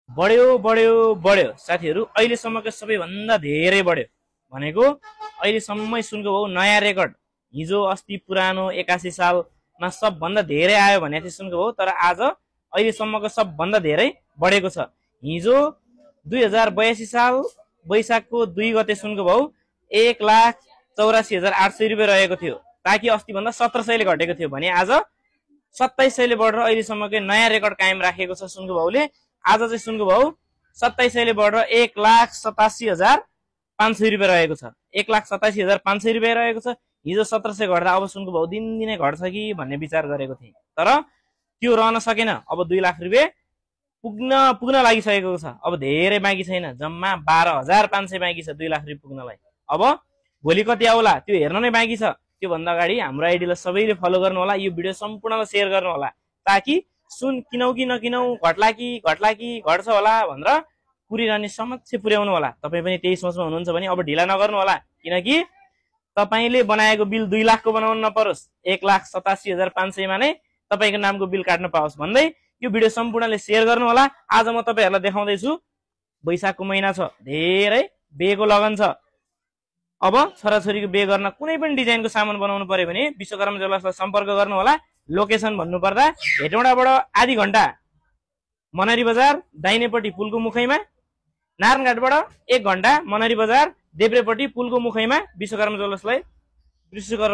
बढ्यो बढ्यो बढ्यो साथीहरू, अहिलेसम्मको सबैभन्दा धेरै बढ्यो भनेको अहिलेसम्मै सुनको भाउ नयाँ रेकर्ड। हिजो अस्ति पुरानो 81 सालमा सबभन्दा धेरै आयो भने थियो सुनको भाउ, तर आज अहिलेसम्मको सबभन्दा धेरै बढेको छ। हिजो 2082 साल वैशाखको 2 गते सुनको भाउ 1,84,800 रुपियाँ रहेको थियो, ताकि अस्ति भन्दा 1700ले घटेको थियो भने आज 2700ले बढेर अहिलेसम्मकै नयाँ रेकर्ड कायम राखेको छ सुनको भाउले। आज चाहिँ सुनको भाउ 2700ले बढेर 1,87,500 रुपियाँ रहेको छ। 1,87,500 रुपियाँ रहेको छ। हिजो 1700 घट्दा अब सुनको भाउ दिनदिनै घट्छ कि भन्ने विचार गरेको थिएँ, तर त्यो रहन सकेन। अब 2 लाख रुपियाँ पुग्न लागिसकेको छ। अब धेरै बाँकी छैन, जम्मा 12,500 बाँकी छ 2 लाख रुपियाँ पुग्नलाई। अब भोलि कति आउला त्यो हेर्न नै बाँकी छ। त्योभन्दा अगाडि हाम्रो आइडीलाई सबैले फलो गर्नु होला, यो भिडियो सम्पूर्णलाई सेयर गर्नु होला, ताकि सुन किनौ कि नकिनौ, घट्ला कि घट्छ होला भनेर पुरिरहने समक्ष पुर्याउनु होला। तपाईँ पनि त्यही सोचमा हुनुहुन्छ भने अब ढिला नगर्नु होला, किनकि तपाईँले बनाएको बिल 2 लाखको बनाउनु नपरोस्, 1,87,500मा नै तपाईँको नामको बिल काट्न पाओस् भन्दै यो भिडियो सम्पूर्णले सेयर गर्नु होला। आज म तपाईँहरूलाई देखाउँदैछु, वैशाखको महिना छ, धेरै बेको लगन छ। अब छोराछोरीको बे गर्न कुनै पनि डिजाइनको सामान बनाउनु पर्यो भने विश्वकर्मा ज्वेलर्सलाई सम्पर्क गर्नु होला। लोकेसन भन्नुपर्दा हेटौँडाबाट आधी घण्टा मनरी बजार दाहिनेपट्टि पुलको मुखैमा, नारायणघाटबाट 1 घण्टा मनरी बजार देब्रेपट्टि पुलको मुखैमा विश्वकर्मा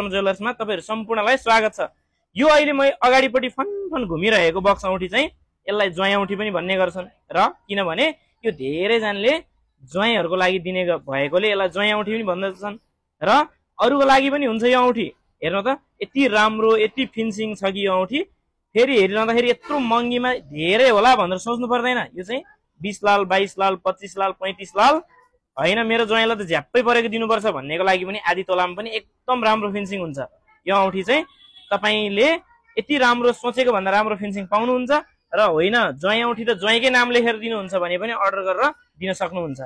ज्वेलर्समा तपाईँहरू सम्पूर्णलाई स्वागत छ। यो अहिले म अगाडिपट्टि फन घुमिरहेको बक्स औँठी चाहिँ यसलाई ज्वाइँ औँठी पनि भन्ने गर्छन्, र किनभने यो धेरैजनाले ज्वाइँहरूको लागि दिने भएकोले यसलाई ज्वाइँ औँठी पनि भन्दछन्, र अरूको लागि पनि हुन्छ यो औँठी। हेर्नु त यति राम्रो, यति फिनिसिङ छ कि यो औँठी, फेरि हेरिरहँदाखेरि यत्रो महँगीमा धेरै होला भनेर सोच्नु पर्दैन। यो चाहिँ 20 लाल 22 लाल 25 लाल 35 लाल होइन, मेरो ज्वाइँलाई त झ्याप्पै परेको दिनुपर्छ भन्नेको लागि पनि आधी तोलामा पनि एकदम राम्रो फिनिसिङ हुन्छ। यो औँठी चाहिँ तपाईँले यति राम्रो सोचेको भन्दा राम्रो फिनिसिङ पाउनुहुन्छ, र होइन ज्वाइँ औँठी त ज्वाइँकै नाम लेखेर दिनुहुन्छ भने पनि अर्डर गरेर दिन सक्नुहुन्छ।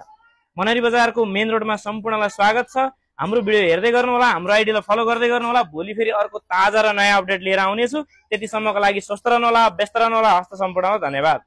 मनरी बजारको मेन रोडमा सम्पूर्णलाई स्वागत छ। हाम्रो भिडियो हेर्दै गर्नु होला, हाम्रो आइडीलाई फलो गर्दै गर्नु होला। भोलि फेरि अर्को ताजा र नयाँ अपडेट लिएर आउनेछु। त्यतिसम्मको लागि स्वस्थ रहनु होला, व्यस्त रहनु होला। हस्त सम्पूर्णलाई धन्यवाद।